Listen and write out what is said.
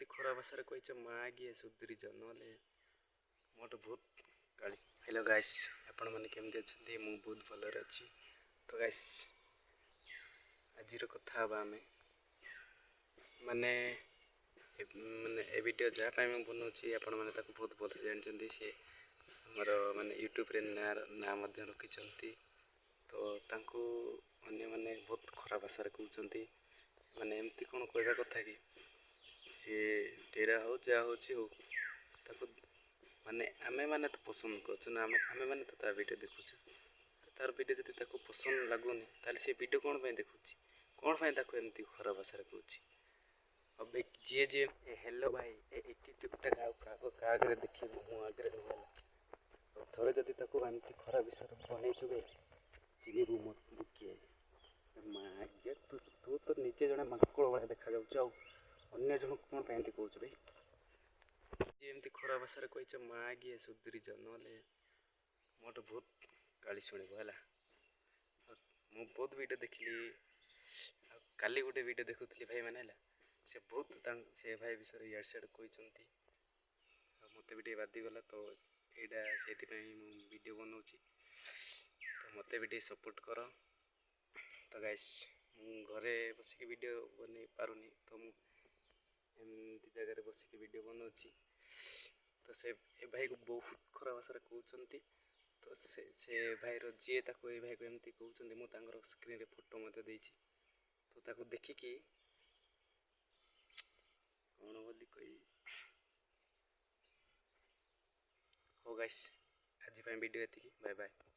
ଏମିତି ଖରାପ ଭାଷାରେ କହିଛ, ମାଗିଏ ସୁଧୁରି ଯାଅ, ନହେଲେ ମୋଠୁ ବହୁତ ଗାଳି। ହ୍ୟାଲୋ ଗାଇସ୍, ଆପଣମାନେ କେମିତି ଅଛନ୍ତି? ମୁଁ ବହୁତ ଭଲରେ ଅଛି। ତ ଗାଇସ୍, ଆଜିର କଥା ହେବା ଆମେ ମାନେ ମାନେ ଏ ଭିଡ଼ିଓ ଯାହା ପାଇଁ ମୁଁ ବନାଉଛି, ଆପଣମାନେ ତାକୁ ବହୁତ ଭଲସେ ଜାଣିଛନ୍ତି। ସେ ଆମର ମାନେ ୟୁଟ୍ୟୁବରେ ନାଁ ମଧ୍ୟ ରଖିଛନ୍ତି। ତ ତାଙ୍କୁ ଅନ୍ୟମାନେ ବହୁତ ଖରାପ ଭାଷାରେ କହୁଛନ୍ତି। ମାନେ ଏମିତି କ'ଣ କହିବା କଥା କି? ସିଏ ଟେରା ହଉ, ଯାହା ହେଉଛି ହଉ, ତାକୁ ମାନେ ଆମେମାନେ ତ ପସନ୍ଦ କରୁଛୁ ନା, ଆମେମାନେ ତ ତା ଭିଡ଼ିଓ ଦେଖୁଛୁ। ତାର ଭିଡ଼ିଓ ଯଦି ତାକୁ ପସନ୍ଦ ଲାଗୁନି, ତାହେଲେ ସେ ଭିଡ଼ିଓ କ'ଣ ପାଇଁ ଦେଖୁଛି? କ'ଣ ପାଇଁ ତାକୁ ଏମିତି ଖରାପ ଭାଷାରେ କହୁଛି? ଏବେ ଯିଏ ଯିଏ ଏ ହ୍ୟାଲୋ ଭାଇ, ଏ ଆଟିଟ୍ୟୁଡ଼ଟା ଆଉ କାହା ଆଗରେ ଦେଖିବୁ, ମୋ ଆଗରେ ନୁହେଁ, ହେଲା? ଆଉ ଥରେ ଯଦି ତାକୁ ଏମିତି ଖରାପ ବିଷୟରେ ବନେଇଛୁ ବେ, ଚିହ୍ନିବୁ ମୁଁ କିଏ। ମାଗେ, ତୁ ତ ନିଜେ ଜଣେ ମାଙ୍କଡ଼ ଭଳିଆ ଦେଖାଯାଉଛୁ, ଆଉ ଅନ୍ୟ ଜଣକୁ କ'ଣ ପାଇଁ ଏମିତି କହୁଛୁ ଭାଇ? ଯିଏ ଏମିତି ଖରାପ ଭାଷାରେ କହିଛ, ମାଗିଏ ସୁଧୁରି ଯାଅ, ନହେଲେ ମୋଠୁ ବହୁତ ଗାଳି ଶୁଣିବ, ହେଲା? ମୁଁ ବହୁତ ଭିଡ଼ିଓ ଦେଖିଲି, ଆଉ କାଲି ଗୋଟେ ଭିଡ଼ିଓ ଦେଖୁଥିଲି ଭାଇମାନେ, ହେଲା? ସେ ବହୁତ ସେ ଭାଇ ବିଷୟରେ ଇଆଡ଼େ ସିଆଡ଼େ କହିଛନ୍ତି, ଆଉ ମୋତେ ବି ଟିକେ ବାଧିଗଲା। ତ ଏଇଟା ସେଇଥିପାଇଁ ମୁଁ ଭିଡ଼ିଓ ବନାଉଛି, ତ ମୋତେ ବି ଟିକେ ସପୋର୍ଟ କର। ତ ଗାଇସ୍, ମୁଁ ଘରେ ବସିକି ଭିଡ଼ିଓ ବନେଇ ପାରୁନି, ତ ମୁଁ ଏମିତି ଜାଗାରେ ବସିକି ଭିଡ଼ିଓ ବନାଉଛି। ତ ସେ ଏ ଭାଇକୁ ବହୁତ ଖରାପ ଭାଷାରେ କହୁଛନ୍ତି। ତ ସେ ଭାଇର ଯିଏ ତାକୁ ଏ ଭାଇକୁ ଏମିତି କହୁଛନ୍ତି, ମୁଁ ତାଙ୍କର ସ୍କ୍ରିନ୍ରେ ଫଟୋ ମଧ୍ୟ ଦେଇଛି। ତ ତାକୁ ଦେଖିକି କ'ଣ ବୋଲି କହିବି? ହଉ ଗାଇସ୍, ଆଜି ପାଇଁ ଭିଡ଼ିଓ ଏତିକି। Bye bye.